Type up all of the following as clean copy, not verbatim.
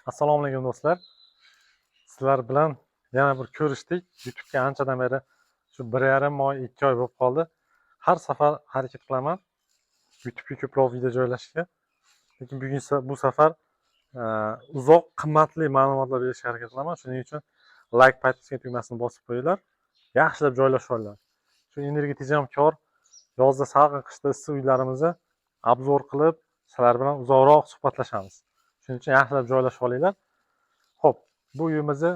Assalomu alaykum, do'stlar. Sizlar bilan yana bir ko'rishdik. YouTube'ga anchadan beri, shu 1,5 oy, 2 oy bo'lib qoldi. Har safar harakat qilaman YouTube'ga ko'proq video joylashga. Lekin bugun bu safar uzoq qimmatli ma'lumotlar berishga harakat qilaman. Shuning uchun like, подписка tugmasini bosib qo'yinglar. Yaxshilab joylashib olinglar. Shu energiya tejamkor, yozda salqin, qishda issiq uylarimizni обзор qilib, sizlar bilan uzoqroq suhbatlashamiz. Shuning uchun yaxshilab joylashib olinglar. Xo'p, bu uyimizni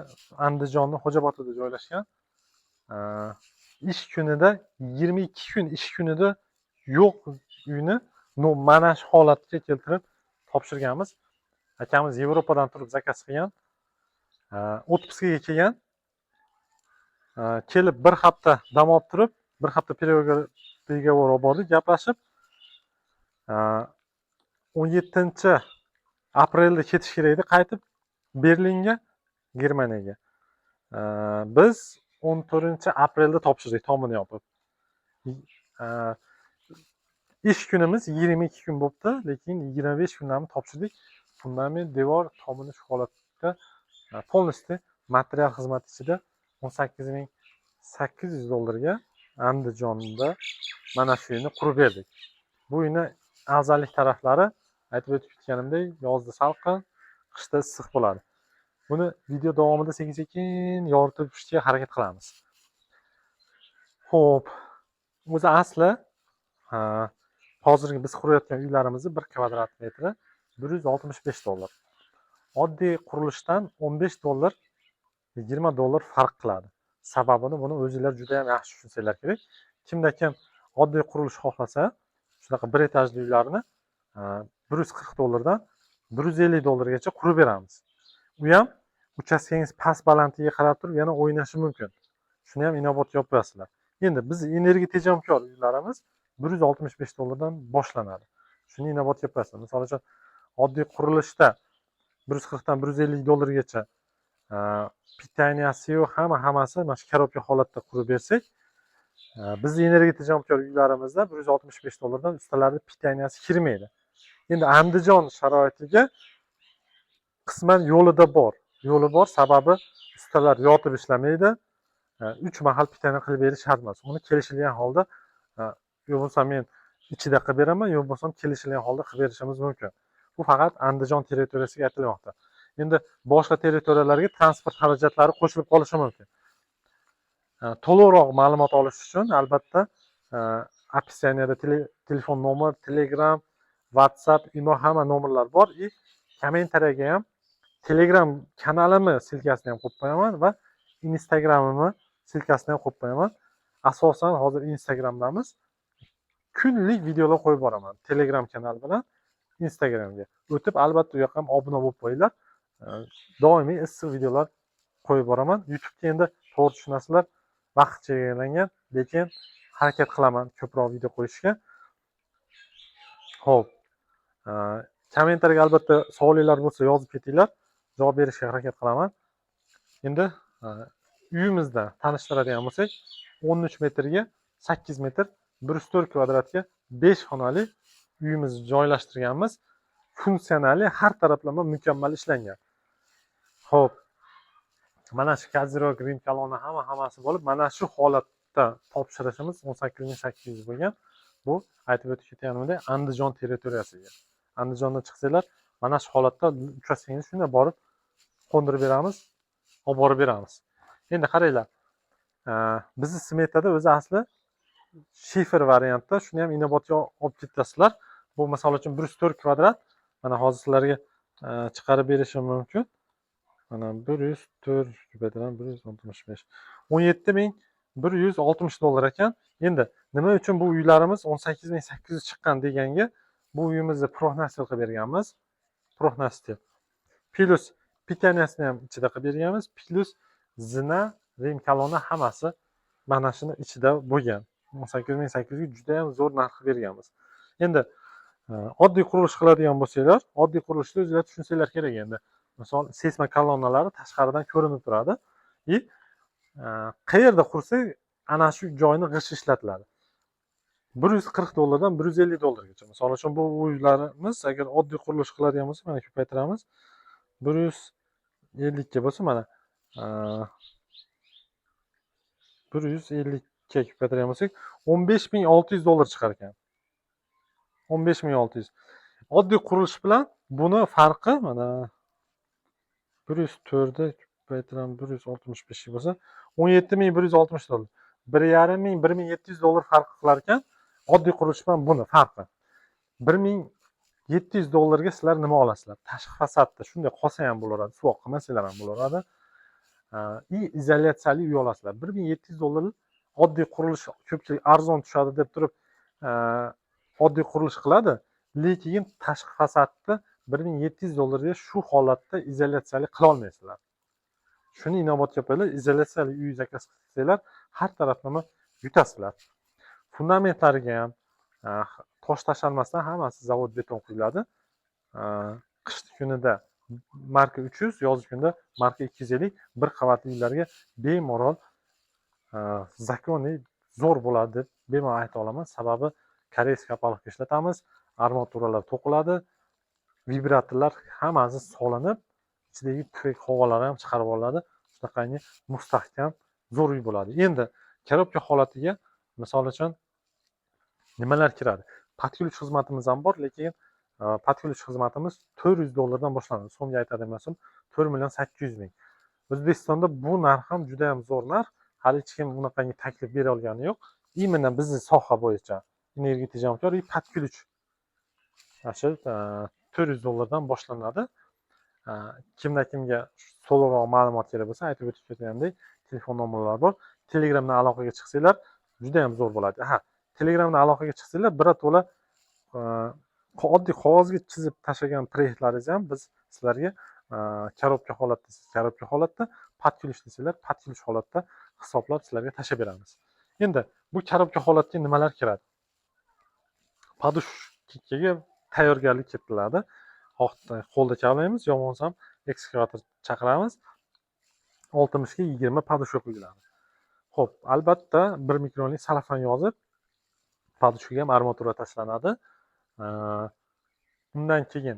Andijonni Xo'jabotirda joylashgan. Ish kunida 22 kun ish kunida yo'q uyni, но mana shu holatga keltirib topshirganmiz. Akamiz Yevropadan turib заказ qilgan. Отпуск ga kelgan. Kelib bir hafta dam olib turib, bir hafta переговор olib bordik, gaplashib. 17 aprelda ketish kerak edi qaytib Berlinga, Germaniyaga. Biz 14 aprelda topshirdik tomini yopib. Ish kunimiz 22 kun bo'libdi, lekin 25 kundan topshirdik. Fundament, devor, tomini shu holatda полностью material xizmati ichida 18 800 dollarga Andijonda mana shu uyni qurib berdik. Bu uyni afzallik taraflari, aytib o'tib ketganimdek, yozda salqin, qishda issiq bo'ladi. Buni video davomida sekin sekin yoritib o'tishga harakat qilamiz. Xo'p, o'zi asli hozirgi biz qurayotgan uylarimizni bir kvadrat metri 165 dollar. Oddiy qurilishdan 15 dollar, 20 dollar farq qiladi. Sababini buni o'zinglar juda ham yaxshi tushunsanglar kerak. Kimda kim oddiy qurilish xohlasa, shunaqa bir etajli uylarni 140 dollardan 150 dollargacha qurib beramiz. U ham uchastkangiz past balandligiga qarab turib yana o'ynashi mumkin. Shuni ham inobatga olib qo'yasizlar. Endi biz energiya tejamkor uylarimiz 165 dollardan boshlanadi. Shuni inobatga olib qo'yasizlar. Misol uchun, oddiy qurilishda 140 dan 150 dollargacha питания siyu hamma hammasi mana shu коробка holatda qurib bersak, bizni energiya tejamkor uylarimizda 165 dollardan ustalarni питания si kirmaydi. Endi Andijon sharoitiga qisman yo'lida bor. Yo'li bor, sababi ustalar yotib ishlamaydi. Uch mahal питание qilib berish shart emas. Uni kelishilgan holda, yo bo'lmasa men ichida qilib beraman, yo bo'lmasam kelishilgan holda qilib berishimiz mumkin. Bu faqat Andijon territoriyasiga aytilmoqda. Endi boshqa territoriyalarga transport xarajatlari qo'shilib qolishi mumkin. To'liqroq ma'lumot olish uchun albatta описание da telefon nomer, Telegram, WhatsApp, Imo hamma nomerlar bor и kommentariyaga ham Telegram kanalimni ссылка sini ham qo'yib qo'yaman va Instagramimni ссылка sini ham qo'yib qo'yaman. Asosan hozir Instagramdamiz. Kunlik videolar qo'yib boraman Telegram kanali bilan Instagramga. O'tib albatta u yoqqa ham obuna bo'lib qo'yinglar. Doimiy issiq videolar qo'yib boraman. YouTube'ga endi to'g'ri tushunasizlar, vaqt chegaralangan, lekin harakat qilaman ko'proq video qo'yishga. Xo'p. Kommentariyaga albatta savolinglar bo'lsa yozib ketinglar. Javob berishga harakat qilaman. Endi uyimizda tanishtiradigan bo'lsak, 13 metrga 8 metr, 104 kvadratga 5 xonali uyimizni joylashtirganmiz. Funksionali, har taraflama mukammal ishlangan. Xo'p. Mana shu козырёк, rim kolonna hamma hammasi bo'lib, mana shu holatda topshirishimiz 18 800 bo'lgan. Bu aytib o'tib ketganimdek Andijon territoriyasiga. Andijondan chiqsanglar, mana shu holatda uchastkangizni shunday borib qo'ndirib beramiz, olib borib beramiz. Endi qaranglar, bizni smetada o'zi asli shifer variantda, shuni ham inobatga olib ketasizlar. Bu misol uchun 104 kvadrat, mana hozir sizlarga chiqarib berishim mumkin. Mana 104 ko'paytiraman 165. 17 160 dollar ekan. Endi nima uchun bu uylarimiz 18 800 chiqqan deganga, bu uyimizni профнастил qilib berganmiz. Профнастил. Плюс питания sini ham ichida qilib berganmiz. Плюс zina, rim kolonna hammasi mana shuni ichida bo'lgan. 18 800 ga juda ham zo'r narx qilib berganmiz. Endi oddiy qurilish qiladigan bo'lsanglar, oddiy qurilishda o'zinglar tushunsanglar kerak endi. Misol, seysmo kolonnalari tashqaridan ko'rinib turadi. И qayerda qursak, ana shu joyni g'isht ishlatiladi. 140 dollardan 150 dollargacha. Misol uchun, bu uylarimiz agar oddiy qurilish qiladigan bo'lsa, mana ko'paytiramiz. 150 ga bo'lsa, mana 150 ga ko'paytirgan bo'lsak, 15 600 dollar chiqar ekan. 15 600. Oddiy qurilish bilan buni farqi, mana, 104 da ko'paytiramiz 165 bo'lsa, 17 160 dollar. 1,5 ming, 1700 dollar farq qilar ekan oddiy qurilish bilan buni farqi. 1700 dollarga sizlar nima olasizlar? Tashqi fasadda shunday qolsa ham bo'laveradi, suvoq qilmasanglar ham bo'laveradi. И izolyatsiyali uy olasizlar. 1700 dollar. Oddiy qurilish ko'pchilik arzon tushadi deb turib oddiy qurilish qiladi, lekin tashqi fasadni 1700 dollarga shu holatda izolyatsiyali qilolmaysizlar. Shuni inobatga olinglar. Izolyatsiyali uy заказ qilsanglar, har taraflama yutasizlar. Fundamentlariga ham tosh tashlanmasdan hammasi zavod beton quyiladi. Qishni kunida marka 300, yozgi kunda marka 250, bir qavatli uylarga bemalol законный zo'r bo'ladi deb bemalol ayta olaman. Sababi корейский опалубка ishlatamiz, armaturalar to'qiladi, vibratorlar hammasi solinib, ichidagi pufak havolar ham chiqarib olinadi. Shunaqangi mustahkam, zo'r uy bo'ladi. Endi коробка holatiga, misol uchun, nimalar kiradi? Под ключ xizmatimiz ham bor, lekin под ключ xizmatimiz 400 dollardan boshlanadi. So'mga aytadigan bo'lsam, 4 800 000. O'zbekistonda bu narx ham juda yam zo'r narx, hali hech kim bunaqangi taklif bera olgani yo'q именно bizni soha bo'yicha. Energiya tejamkor и под ключ mana shu 400 dollardan boshlanadi. Kimda kimga to'liqroq ma'lumot kerak bo'lsa, aytib o'tib ketganimdek, telefon nomerlari bor, Telegramdan aloqaga chiqsanglar, juda yam zo'r bo'ladi. Ha, Telegramdan aloqaga chiqsanglar, birato'la oddiy qog'ozga chizib tashlagan proyektlaringizni ham biz sizlarga коробка holatda desa коробка holatda, под ключ desanglar под ключ holatda hisoblab sizlarga tashlab beramiz. Endi bu коробка holatga nimalar kiradi? Подушка ga tayyorgarlik ketiladi. Qo'lda kavlaymiz, yo bo'lmasam ekskavator chaqiramiz. 60ga 20 подушка quyiladi. Ho'p, albatta 1 mikronli salafan yozib, подушка ga ham armatura tashlanadi. Undan keyin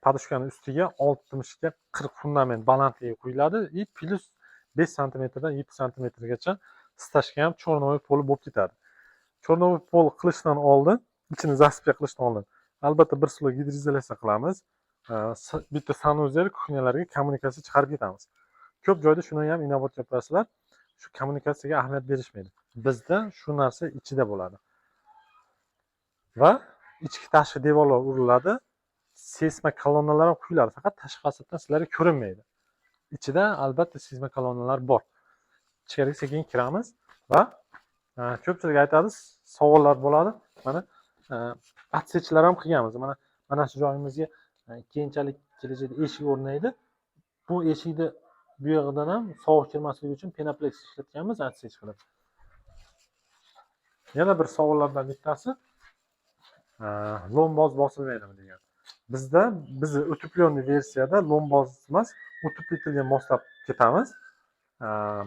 подушка ni ustiga 60ga 40 fundament balandligi quyiladi и плюс 5 santimetrdan 7 santimetrgacha стяжка ham, черновой poli bo'lib ketadi. Черновой pol qilishdan oldin, ichini засыпка qilishdan oldin, albatta bir слой gidroizolyatsiya qilamiz. Bitta санузел, кухня larga kommunikatsiya chiqarib ketamiz. Ko'p joyda shuni ham inobatga olasizlar, shu kommunikatsiyaga ahamiyat berishmaydi. Bizda shu narsa ichida bo'ladi va ichki tashqi devorlar uriladi, seysmo kolonnalar ham quyiladi, faqat tashqi fasaddan sizlarga ko'rinmaydi. Ichida albatta seysmo kolonnalar bor. Ichkariga sekin kiramiz va ko'pchilik aytadi, savollar bo'ladi. Mana, отсечь lar ham qilganmiz. Mana shu joyimizga keyinchalik kelajakda eshik o'rnaydi. Bu eshikni bu yog'idan ham sovuq kirmasligi uchun пеноплэкс ishlatganmiz отсечь qilib. Yana bir savollardan bittasi, ломбоз bosilmaydimi degan. Bizda, bizni утепленный versiyada ломбоз emas, утеплитель ga moslab ketamiz.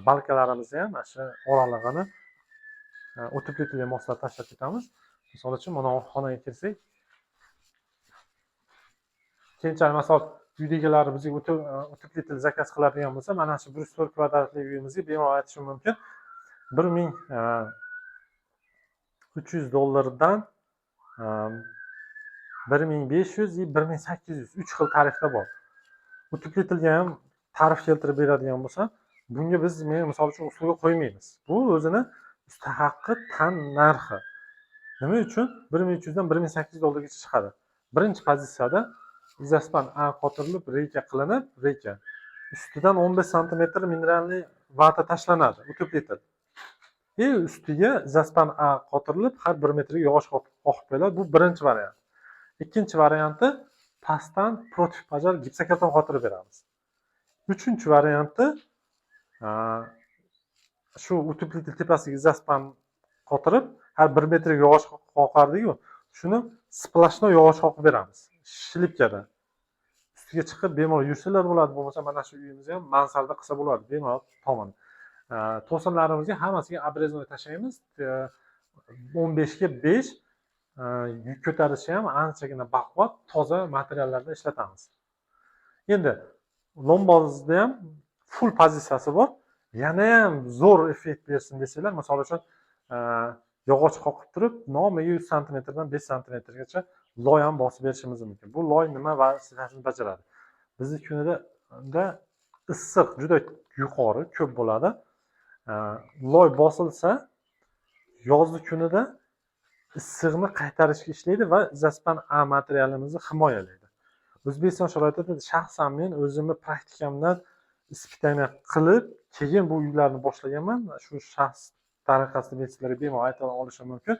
Balkalarimizni ham mana shu oralig'ini утеплитель ga moslab tashlab ketamiz. Misol uchun, mana bu xonaga kirsak, keyinchalik, misol, uydagilar bizga утеплитель заказ qiladigan bo'lsa, mana shu 104 kvadratli uyimizga bemalol aytishim mumkin, 1300 dollardan 1500 и 1800, uch xil tarifda bor. Утеплитель ga ham tarif keltirib beradigan bo'lsa, bunga biz, men misol uchun, услуга qo'ymaymiz. Bu o'zini usta haqqi tan narxi. Nima uchun 1300 dan 1800 dollargacha chiqadi? Birinchi pozitsiyada izospan A qotirilib, reyka qilinib, reyka ustidan 15 santimetr минеральный vata tashlanadi, утеплитель, и ustiga izospan A qotirilib, har 1 metrga yog'och qoqib qo'yiladi. Bu birinchi variant. Ikkinchi varianti, pastdan противопожар gipsokarton qotirib beramiz. Uchinchi varianti, shu утеплитель tepasiga izospan qotirib, har 1 metrga yog'och qoqardiku, shuni сплошной yog'och qoqib beramiz шлипка da. Ustiga chiqib bemalol yursalar bo'ladi, bo'lmasa mana shu uyimizni ham mansarda qilsa bo'ladi bemalol. Tomon to'sinlarimizga hammasiga обрезной tashlaymiz, 15ga 5, yuk ko'tarishi ham anchagina baquvvat, toza materiallardan ishlatamiz. Endi lombozda ham full pozitsiyasi bor. Yana ham zo'r effekt bersin desanglar, misol uchun, yog'och qoqib turib, nomiga 100 santimetrdan 5 santimetrgacha loy ham bosib berishimiz mumkin. Bu loy nima vazifasini bajaradi? Bizni kunida issiq juda yuqori, ko'p bo'ladi. Loy bosilsa, yozgi kunida issiqni qaytarishga ishlaydi va Izospan A materialimizni himoyalaydi. O'zbekiston sharoitida shaxsan men o'zimni praktikamdan испытание qilib, keyin bu uylarni boshlaganman. Shu shaxs tariqasida men sizlarga bemalol ayta olishim mumkin.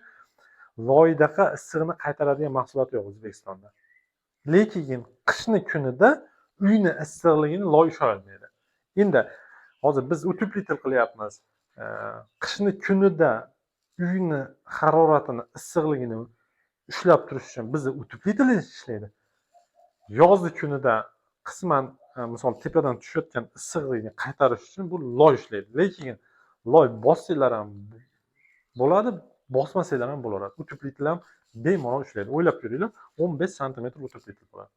Loydaqa issiqni qaytaradigan mahsulot yo'q O'zbekistonda. Lekin qishni kunida uyni issiqligini loy ushlay olmaydi. Endi hozir biz утеплитель qilyapmiz. Qishni kunida uyni haroratini, issiqligini ushlab turish uchun bizni утеплитель ishlaydi. Yozgi kunida qisman, misol, tepadan tushayotgan issiqlikni qaytarish uchun bu loy ishlaydi. Lekin loy bossanglar ham bo'ladi, bosmasanglar ham bo'laveradi. Утеплитель ham bemalol ishlaydi. O'ylab ko'ringlar, 15 santimetr утеплитель bo'ladi.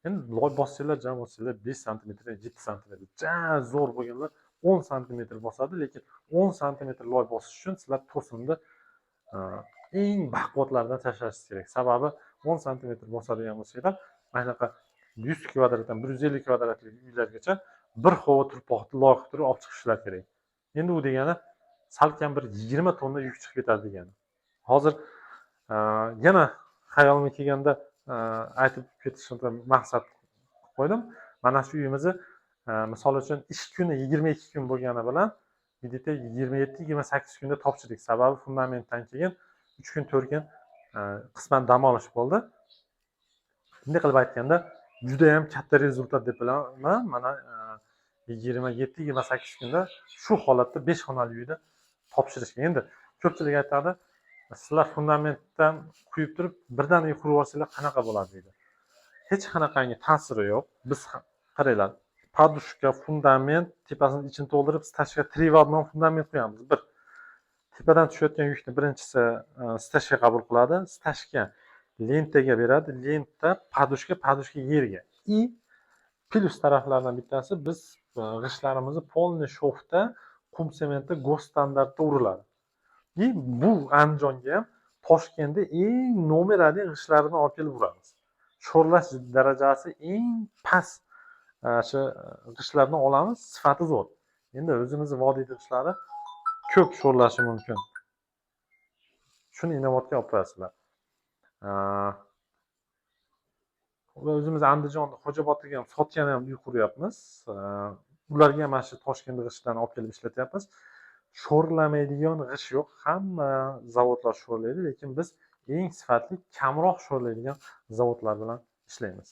Endi loy bossanglar, jam bossanglar 5 santimetr, 7 santimetr, ja zo'r bo'lganlar 10 santimetr bosadi, lekin 10 santimetr loy bosish uchun sizlar to'sinni eng baquvvatlaridan tashlashingiz kerak. Sababi 10 santimetr bosadigan bo'lsanglar, mana shunaqa 100 kvadratdan 150 kvadratli uylargacha bir hova turpoqni loy qilib turib olib chiqishlar kerak. Endi u degani salkam bir 20 tonna yuk chiqib ketadi degani. Hozir yana xayolimga kelganda aytib ketishni maqsad qilib qo'ydim. Mana shu uyimizni, misol uchun, ish kuni 22 kun bo'lgani bilan где-то 27-28 kunda topshirdik. Sababi fundamentdan keyin 3 kun, 4 kun qisman dam olish bo'ldi. Bunday qilib aytganda, judayam katta результат deb bilaman. Mana 27-28 kunda shu holatda 5 xonali uyni topshirishga. Endi ko'pchilik aytadi, sizlar fundamentdan quyib turib birdaniga qurib olsanglar qanaqa bo'ladi deydi. Hech qanaqangi ta'siri yo'q. Biz, qaranglar, подушка, fundament, tepasini ichini to'ldirib, стяжка 3 в одном fundament qo'yamiz. Bir tepadan tushayotgan yukni birinchisi стяжка qabul qiladi, стяжка lentaga beradi, lenta подушка, подушка yerga. И plyus taraflaridan bittasi, biz g'ishtlarimizni полный шов da, qum sementda, госстандарт da uriladi. И bu Andijonga ham Toshkentda eng номер один g'ishtlarini olib kelib uramiz. Sho'rlash darajasi eng past shu g'ishtlarni olamiz, sifati zo'r. Endi o'zimizni vodiyda g'ishlari ko'p sho'rlashi mumkin. Shuni inobatga olib qo'yasizlar. Va o'zimiz Andijon Xo'jabotiga ham sotgan ham uy quryapmiz. Ularga ham mana shu Toshkent g'ishtdan olib kelib ishlatyapmiz. Sho'rlamaydigan g'isht yo'q. Hamma zavodlar sho'rlaydi, lekin biz eng sifatli, kamroq sho'rlaydigan zavodlar bilan ishlaymiz.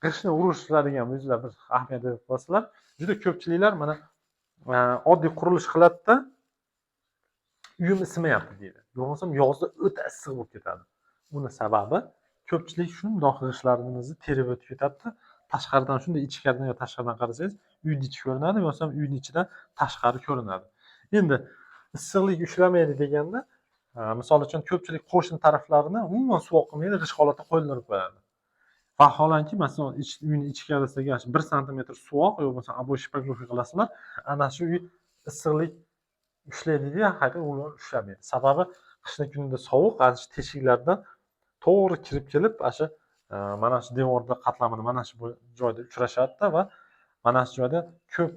G'ishtni urishlariga ham o'zinglar bir ahamiyat berib qo'yasizlar. Juda ko'pchiliklar mana oddiy qurilish qiladida, uyim isimayapti deydi. Bo'lmasam yozda o'ta issiq bo'lib ketadi. Uni sababi, ko'pchilik shundoq g'ishtlarimizni terib o'tib ketadi. Tashqaridan shunday, ichkaridan yo tashqaridan qarasangiz, uyni ichi ko'rinadi, bo'lmasam uyni ichidan tashqari ko'rinadi. Endi issiqlik ushlamaydi deganda, misol uchun, ko'pchilik qo'shni taraflarini umuman suv oqmaydi, g'isht holatda qo'llanib qo'yadi. Vaholanki, masalan, uyni ichkarisiga 1 santimetr suvoq yo bo'lmasa обой шпаклёвка qilasizlar, ana shu uy issiqlik ushlaydi deya, haqiqatda ular ushlamaydi. Sababi qishni kunida sovuq ana shu teshiklardan to'g'ri kirib kelib, ana shu mana shu devorda qatlamini mana shu joyda uchrashadida va mana shu joyda ko'p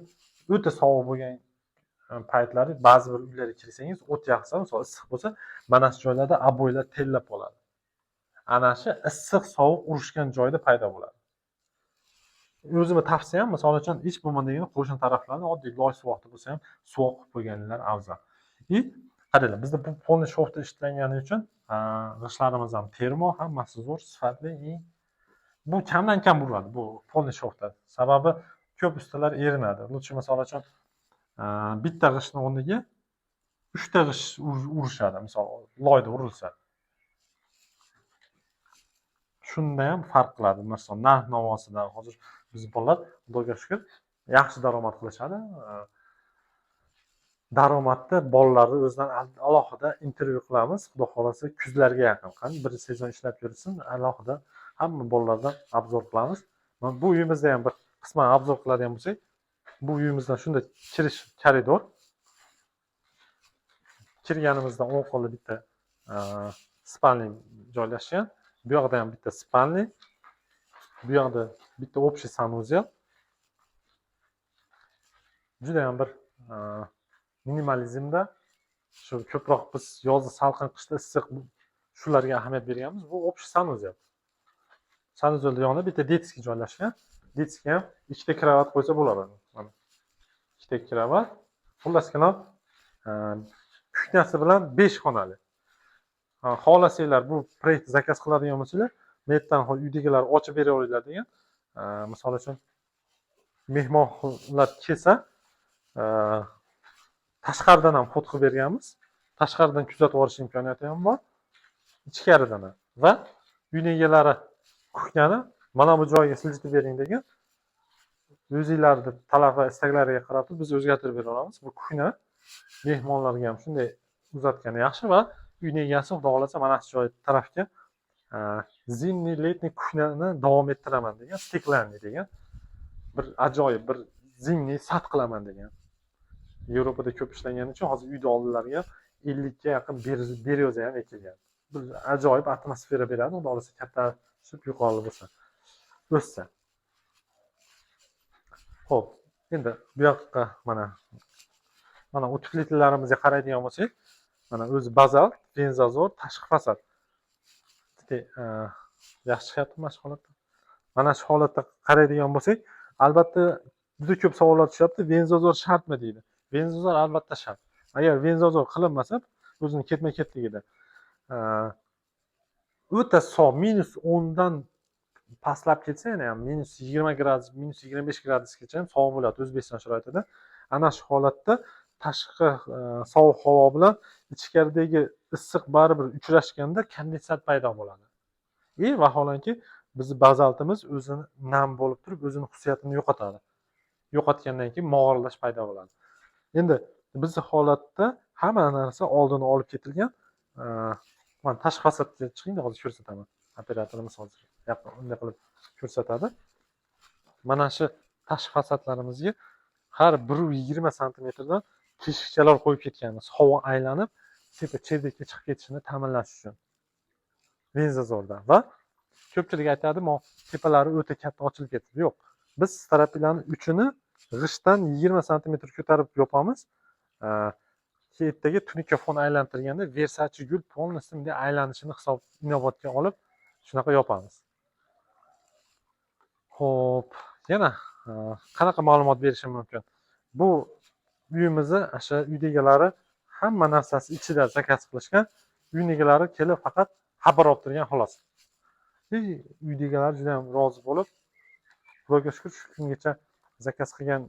o'ta sovuq bo'lgan paytlari ba'zi bir uylarga kirsangiz, o't yoqsa, misol, issiq bo'lsa, mana shu joylarda обой lar terlab qoladi. Ana shu issiq sovuq urushgan joyda paydo bo'ladi. O'zimni tavsiyam, misol uchun, hech bo'lmaganda qo'shni taraflarni oddiy loy suvoqda bo'lsa ham suvoq qilib qo'yganlar afzal. И qaranglar, bizda bu полный шов da ishlangani uchun g'ishtlarimiz ham termo, hammasi zo'r, sifatli. И bu kamdan kam uradi bu полный шов da. Sababi ko'p ustalar erinadi. Лучше, misol uchun, bitta g'ishtni o'rniga uchta g'isht urishadi, misol, loyda urilsa. Shunda ham farq qiladi. Masalan, narx navosidan hozir biz bolalar, Xudoga shukur, yaxshi daromad qilishadi. Daromadni bolalarni o'zidan alohida intervyu qilamiz. Xudo xohlasa, kuzlarga yaqin, qani bir sezon ishlab ko'rsin, alohida hamma bolalardan обзор qilamiz. Mana bu uyimizda ham bir qisman обзор qiladigan bo'lsak, bu uyimizdan shunday kirish koridor. Kirganimizda o'ng qo'lda bitta спальный joylashgan. Bu yoqda ham bitta спальный. Bu yoqda bitta общий санузел. Juda ham bir minimalizmda, shu ko'proq biz yozda salqin, qishda issiq, shularga ahamiyat berganmiz. Bu общий санузел. Санузел ni yonida bitta детский joylashgan. Детский ham ikkita кровать qo'ysa bo'ladi. Mana. Ikkita кровать. Xullas kalom, кухня si bilan 5 xonali. Xohlasanglar bu proyektni заказ qiladigan bo'lsanglar, bu yerdan uydagilar ochib bera olinglar degan. Misol uchun mehmonlar kelsa, tashqaridan ham ход qilib berganmiz. Tashqaridan kuzatib olish imkoniyati ham bor. Ichkaridan ham. Va uyning egalari кухня ni mana bu joyga siljitib bering degan. O'zinglarni talab va istaklariga qarab turib biz o'zgartirib bera olamiz. Bu кухня mehmonlarga ham shunday uzatgani yaxshi va uyning egasi xudo xohlasa mana shu joy tarafga зимний, летний кухня ni davom ettiraman degan, стеклянный degan bir ajoyib bir зимний сад qilaman degan. Yevropada ko'p ishlagani uchun hozir uyni oldilariga 50 ga yaqin берёза ham ekilgan. Bir ajoyib atmosfera beradi, xudo xohlasa kattalashib yuqori bo'lsa, o'ssa. Xo'p, endi bu yoqqa mana утеплитель larimizga qaraydigan bo'lsak, mana o'zi bazalt, вензазор, tashqi fasad. Yaxshi chiqyaptimi mana shu holatda? Mana shu holatda qaraydigan bo'lsak, albatta juda ko'p savollar tushyapti. Вензазор shartmi deydi. Вензазор albatta shart. Agar вензазор qilinmasa, o'zini ketma-ketligida o'ta sovuq, -10 dan pastlab ketsa, yana ham -20 gradus, -25 gradusgacha ham sovuq bo'ladi O'zbekiston sharoitida. Ana shu holatda tashqi sovuq havo bilan ichkaridagi issiq baribir uchrashganda kondensat paydo bo'ladi. И vaholanki bizni bazaltimiz o'zini nam bo'lib turib, o'zini xususiyatini yo'qotadi. Yo'qotgandan keyin mog'orlash paydo bo'ladi. Endi bizni holatda hamma narsa oldini olib ketilgan. Mana tashqi fasadga chiqing, hozir ko'rsataman. Operatorimiz hozir yaqin unday qilib ko'rsatadi. Mana shu tashqi fasadlarimizga har 1,20 santimetrdan teshikchalar qo'yib ketganmiz. Havo aylanib, tepa чердак ka chiqib ketishini ta'minlash uchun. Вензазор da va ko'pchilik aytadi, mo tepalari o'ta katta ochilib ketdi. Yo'q. Biz стропила ni uchini g'ishtdan 20 santimetr ko'tarib yopamiz. Ertaga tunuka fon aylantirganda Versace gul полностью bunday aylanishini hisob inobatga olib shunaqa yopamiz. Xo'p, yana qanaqa ma'lumot berishim mumkin? Bu uyimizni o'sha uyda egalari hamma narsasi ichida заказ qilishgan. Uyni egalari kelib faqat xabar olib turgan, xolos. И uyda egalari juda ham rozi bo'lib, Xudoga shukur, shu kungacha заказ qilgan,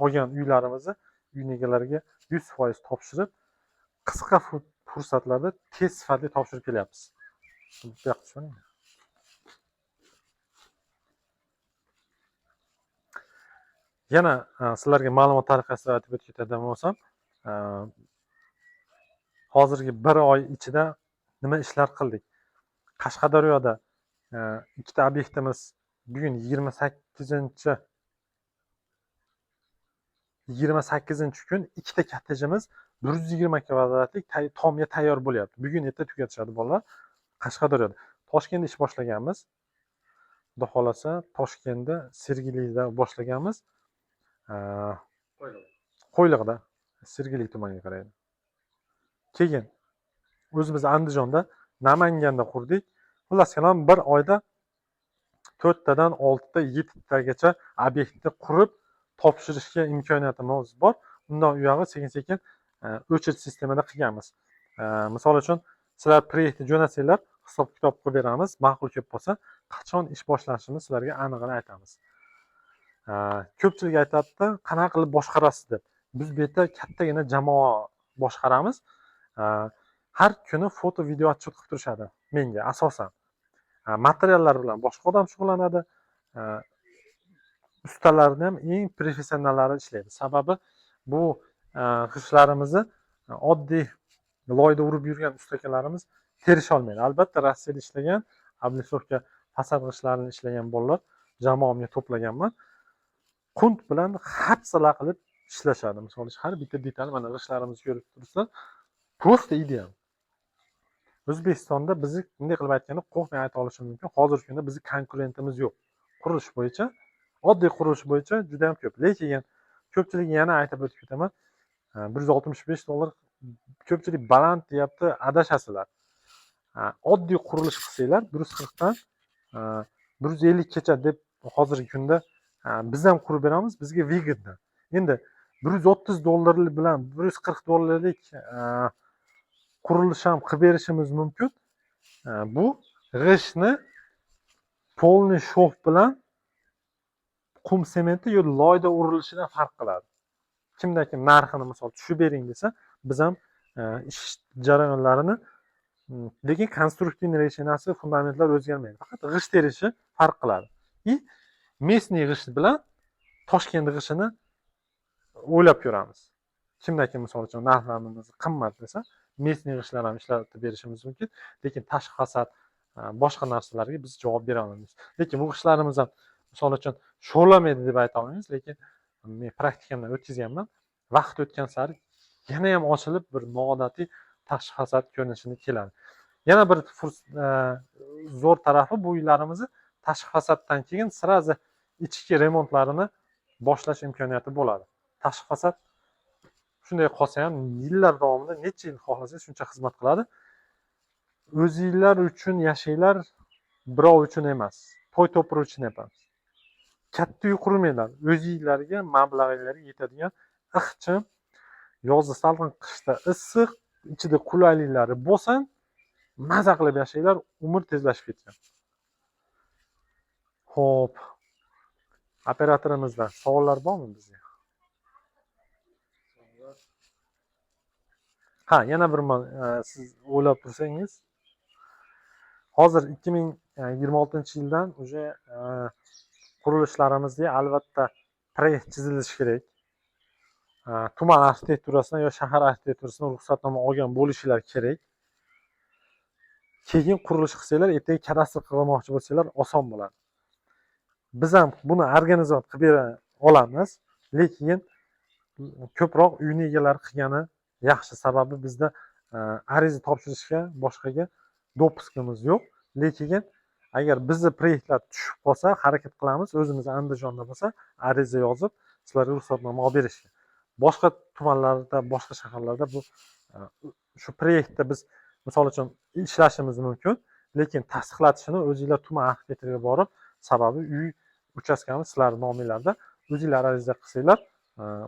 olgan uylarimizni uyni egalariga 100% topshirib, qisqa fursatlarda tez, sifatli topshirib kelyapmiz. Bu yoqqa tushuning. Yana sizlarga ma'lumot tariqasida aytib o'tib ketadigan bo'lsam, hozirgi bir oy ichida nima ishlar qildik? Qashqadaryoda ikkita obyektimiz bugun 28-kun ikkita kottejimiz 120 kvadratlik tomga tayyor bo'lyapti. Bugun erta tugatishadi bolalar Qashqadaryoda. Toshkentda ish boshlaganmiz. Xudo xohlasa Toshkentda Sergelida boshlaganmiz. Qo'yliqda, Sergeli tumaniga qaraydi. Keyin o'zimiz Andijonda, Namanganda qurdik. Xullas kalom, bir oyda 4 tadan 6 ta, 7 tagacha obyektni qurib topshirishga imkoniyatimiz bor. Undan u yog'i sekin-sekin очередь sistemada qilganmiz. Misol uchun sizlar proyektni jo'natsanglar, hisob kitob qilib beramiz. Ma'qul kelib qolsa, qachon ish boshlanishini sizlarga anig'ini aytamiz. Ko'pchilik aytadida, qanaqa qilib boshqarasiz deb. Biz bu yerda kattagina jamoa boshqaramiz. Har kuni foto, video отчет qilib turishadi menga asosan. Materiallar bilan boshqa odam shug'ullanadi. Ustalarni ham eng professionallari ishlaydi. Sababi bu g'ishtlarimizni oddiy loyda urib yurgan ustakalarimiz terisha olmaydi. Albatta Rossiyada ishlagan, облицовка Fasad g'ishtlarini ishlagan bolalar jamoamga to'plaganman. Qunt bilan hapsala qilib ishlashadi. Misol uchun, har bitta detal, mana g'ishtlarimizni ko'rib turibsizlar, просто ideal. O'zbekistonda bizni, bunday qilib aytganda, qo'rqmay ayta olishim mumkin, hozirgi kunda bizni konkurentimiz yo'q qurilish bo'yicha. Oddiy qurilish bo'yicha juda yam ko'p, lekin ko'pchilik, yana aytib o'tib ketaman, 165 dollar ko'pchilik baland deyapti, adashasizlar. Oddiy qurilish qilsanglar, 140dan 150gacha deb hozirgi kunda biz ham qurib beramiz, bizga выгодно. Endi 130 dollar bilan 140 dollarlik qurilish ham qilib berishimiz mumkin. Bu g'ishtni полный шов bilan qum sementi yo loyda urilishidan farq qiladi. Kimda kim narxini, misol, tushib bering desa, biz ham ish jarayonlarini, lekin конструктивный решения si, fundamentlar o'zgarmaydi, faqat g'isht terishi farq qiladi. И местный g'isht bilan Toshkent g'ishtini o'ylab ko'ramiz. Kimda kim, misol uchun, narxlarimiz qimmat desa, местный g'ishtlar ham ishlatib berishimiz mumkin, lekin tashqi fasad, boshqa narsalarga biz javob bera olmaymiz. Lekin bu g'ishtlarimiz ham, misol uchun, sho'rlamaydi deb ayta olmaymiz, lekin men praktikamdan o'tkazganman, vaqt o'tgan sari yana ham ochilib, bir noodatiy tashqi fasad ko'rinishini keladi. Yana bir zo'r tarafi, bu uylarimizni tashqi fasaddan keyin сразу ichki remontlarini boshlash imkoniyati bo'ladi. Tashqi fasad shunday qolsa ham, yillar davomida necha yil xohlasangiz, shuncha xizmat qiladi. O'zinglar uchun yashanglar, birov uchun emas, to'y to'pir uchun emas. Katta uy qurmanglar, o'zinglarga, mablag'inglarga yetadigan ixcham, yozda salqin, qishda issiq, ichida qulayliklari bo'lsin, maza qilib yashanglar, umr tezlashib ketgan. Ho'p, operatorimizdan savollar bormi bizga? Savollar. Ha, yana bir siz o'ylab tursangiz, hozir 2026-yildan уже qurilishlarimizga albatta proyekt chizilishi kerak. Tuman arxitekturasidan yo shahar arxitekturasidan ruxsatnoma olgan bo'lishinglar kerak. Keyin qurilish qilsanglar, ertaga kadastr qilmoqchi bo'lsanglar, oson bo'ladi. Biz ham buni организовать qilib bera olamiz, lekin ko'proq uyni egalari qilgani yaxshi. Sababi bizda ariza topshirishga, boshqaga допуск imiz yo'q. Lekin agar bizni proyektlar tushib qolsa, harakat qilamiz, o'zimiz Andijonda bo'lsa, ariza yozib, sizlarga ruxsatnoma olib berishga. Boshqa tumanlarda, boshqa shaharlarda bu shu proyektda biz, misol uchun, ishlashimiz mumkin, lekin tasdiqlatishini o'zinglar tuman arxitektoriga borib, sababi uy uchastkamiz sizlarni nominglarda, o'zinglar ariza qilsanglar,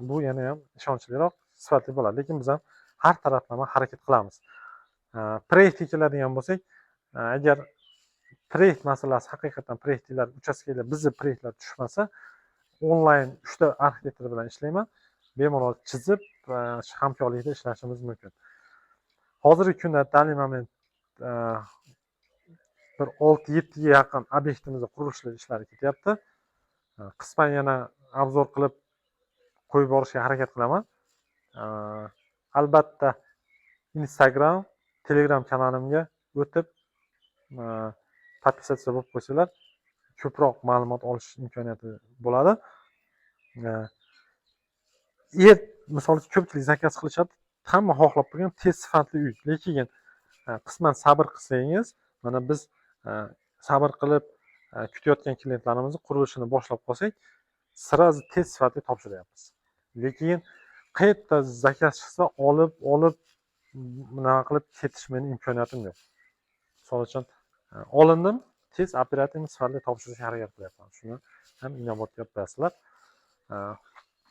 bu yana ham ishonchliroq, sifatli bo'ladi. Lekin biz ham har taraflama harakat qilamiz. Proyektga keladigan bo'lsak, agar proyekt masalasi, haqiqatdan proyektlar, uchastkalar, bizni proyektlar tushmasa, onlayn uchta arxitektor bilan ishlayman, bemalol chizib, hamkorlikda ishlashimiz mumkin. Hozirgi kunda, данный момент, bir 6-7ga yaqin obyektimizda qurilish ishlari ketyapti. Qisman yana обзор qilib qo'yib borishga harakat qilaman. Albatta Instagram, Telegram kanalimga o'tib, подписаться bo'lib qo'ysanglar, ko'proq ma'lumot olish imkoniyati bo'ladi. Misol uchun, ko'pchilik zakaz qilishyapti, hamma xohlab turgan tez, sifatli uy. Lekin qisman sabr qilsangiz, mana biz sabr qilib kutayotgan klientlarimizni qurilishini boshlab qolsak, сразу tez, sifatli topshiryapmiz. Lekin qayerda zakaz chiqsa, olib olib, bunaqa qilib ketish meni imkoniyatim yo'q. Misol uchun, olindim, tez, оперативно, sifatli topshirishga harakat qilyapman. Shuni ham inobatga olib qo'yasizlar.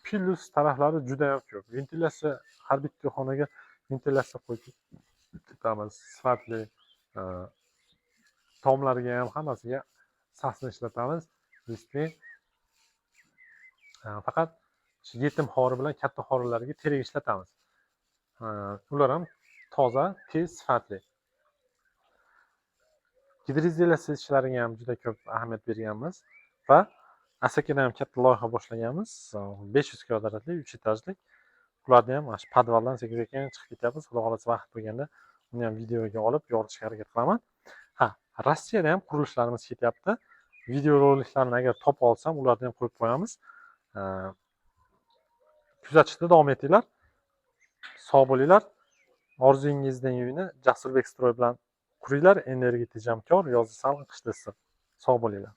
Plyus taraflari juda yam ko'p. Ventilyatsiya, har bitta xonaga ventilyatsiya qo'yib ketamiz, sifatli. Tomlarga ham, hammasiga сосна ishlatamiz, лиственный. Faqat shu yetim xori bilan katta xorilarga terak ishlatamiz. Ular ham toza, tez, sifatli. Gidroizolyatsiya ishlariga ham juda ko'p ahamiyat berganmiz va Asakada ham katta loyiha boshlaganmiz, 500 kvadratli, uch etajlik. Ularni ham mana shu podvaldan sekin sekin chiqib ketyapmiz. Xudo xohlasa, vaqt bo'lganda uni ham videoga olib yoritishga harakat qilaman. Ha, Rossiyada ham qurilishlarimiz ketyapti. Videoroliklarni agar topa olsam, ularni ham qo'yib qo'yamiz. Kuzatishda davom etinglar. Sog' bo'linglar. Orzuyingizning uyini Jasurbek Stroy bilan quringlar. Energiya tejamkor, yozda salqin, qishda issiq. Sog' bo'linglar.